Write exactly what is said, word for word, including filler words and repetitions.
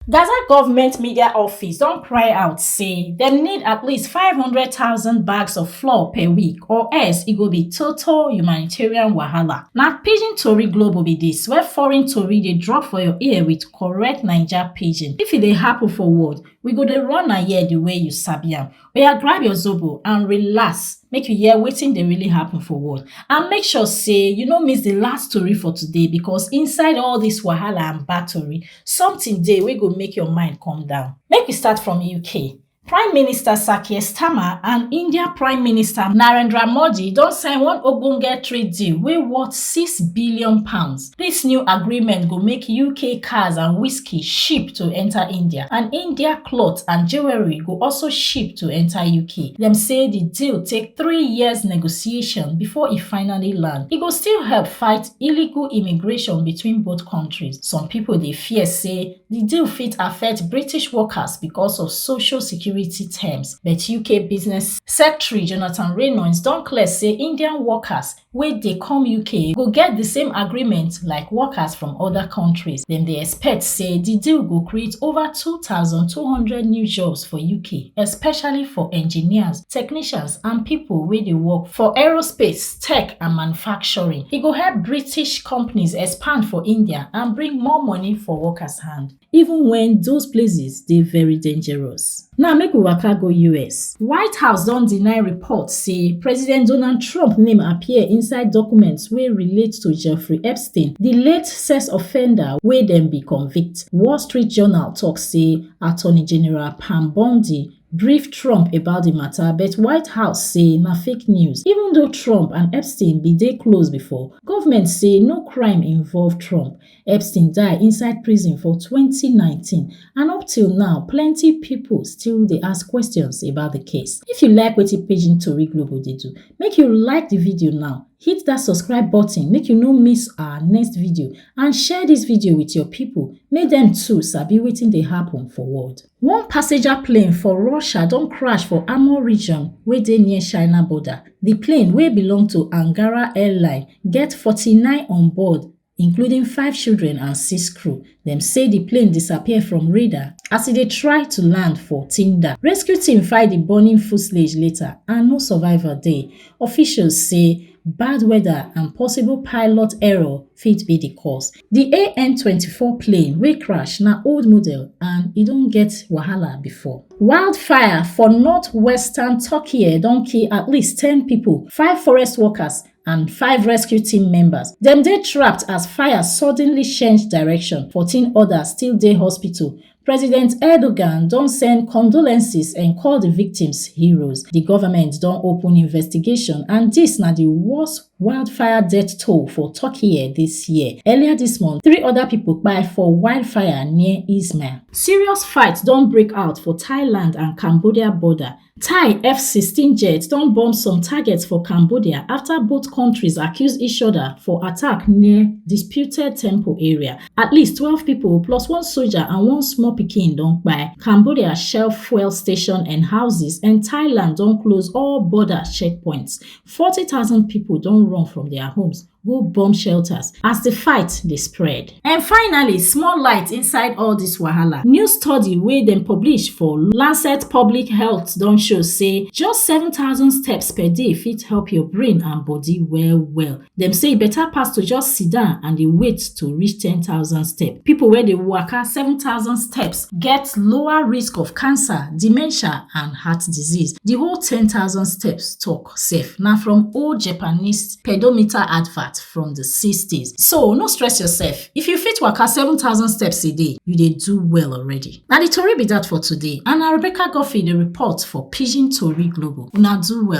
Gaza government media office don cry out say dem need at least five hundred thousand bags of flour per week, or else e go be total humanitarian wahala. Na Pidgin Tori Global be dis, where foreign tori dey drop for your ear with correct Naija Pidgin. If e dey happen for world, we go dey run am here the way you sabi am. Oya, grab your zobo and relax, make you hear wetin dey really happen for world. And make sure say you no miss the last tori for today, because inside all this wahala and bad tori, something dey wey go make your mind come down. Make we start from U K. Prime Minister Sir Keir Starmer and India Prime Minister Narendra Modi don sign one ogbonge trade deal wey worth six billion pounds. This new agreement go make U K cars and whiskey ship to enter India, and India cloth and jewelry go also ship to enter U K. Dem say the deal take three years negotiation before e finally land. E go still help fight illegal immigration between both countries. Some people dey fear say the deal fit affect British workers because of social security terms, but U K Business Secretary Jonathan Reynolds don clear say Indian workers wey dey come U K go get the same agreement like workers from other countries. Dem dey expect say the deal go create over two thousand two hundred new jobs for U K, especially for engineers, technicians, and people wey dey work for aerospace, tech, and manufacturing. E go help British companies expand for India and bring more money for workers hand, even when those places dey very dangerous. Now make we waka go U S. White House don deny reports say President Donald Trump name appear inside documents wey relate to Jeffrey Epstein, the late sex offender wey dem be convict. Wall Street Journal talk say Attorney General Pam Bondi brief Trump about the matter, but White House say na fake news. Even though Trump and Epstein be dey close before, government say no crime involve Trump. Epstein die inside prison for twenty nineteen, and up till now, plenty people still dey ask questions about the case. If you like wetin Pidgin Tori Global dey do, make you like the video now, hit that subscribe button make you no miss our next video, and share this video with your people, make dem too sabi wetin dey happen for world. One passenger plane for Russia don crash for Amur region wey dey near China border. The plane, wey belong to Angara Airline, get forty-nine on board, including five children and six crew. Dem say the plane disappear from radar as e dey try to land for Tinda. Rescue team find the burning fuselage later and no survivor dey. Officials say bad weather and possible pilot error fit be the cause. The A N twenty-four plane wey crash na old model and e don get wahala before. Wildfire for northwestern Turkey don kill at least ten people, five forest workers and five rescue team members. Dem dey trapped as fire suddenly change direction. Fourteen others still dey hospital. President Erdogan don send condolences and call the victims heroes. The government don open investigation, and this na the worst wildfire death toll for Turkey this year. Earlier this month, three other people kpai for wildfire near Izmir. Serious fight don break out for Thailand and Cambodia border. Thai F sixteen jet don bomb some targets for Cambodia after both countries accuse each other for attack near disputed temple area. At least twelve people plus one soldier and one small pikin don kpai. Cambodia shell fuel station and houses, and Thailand don close all border checkpoints. Forty thousand people don run from their homes go bomb shelters as the fight dey spread. And finally, small light inside all this wahala. New study wey dem publish for Lancet Public Health don show say just seven thousand steps per day fit help your brain and body well well. Dem say e better pass to just sit down and dey wait to reach ten thousand steps. People wey dey waka seven thousand steps get lower risk of cancer, dementia, and heart disease. The whole ten thousand steps talk sef na from old Japanese pedometer advert from the sixties. So no stress yourself. If you fit waka seven thousand steps a day, you dey do well already. Na the tori be that for today. And na Rebecca Godfrey dey report for Pidgin Tori Global. Una do well.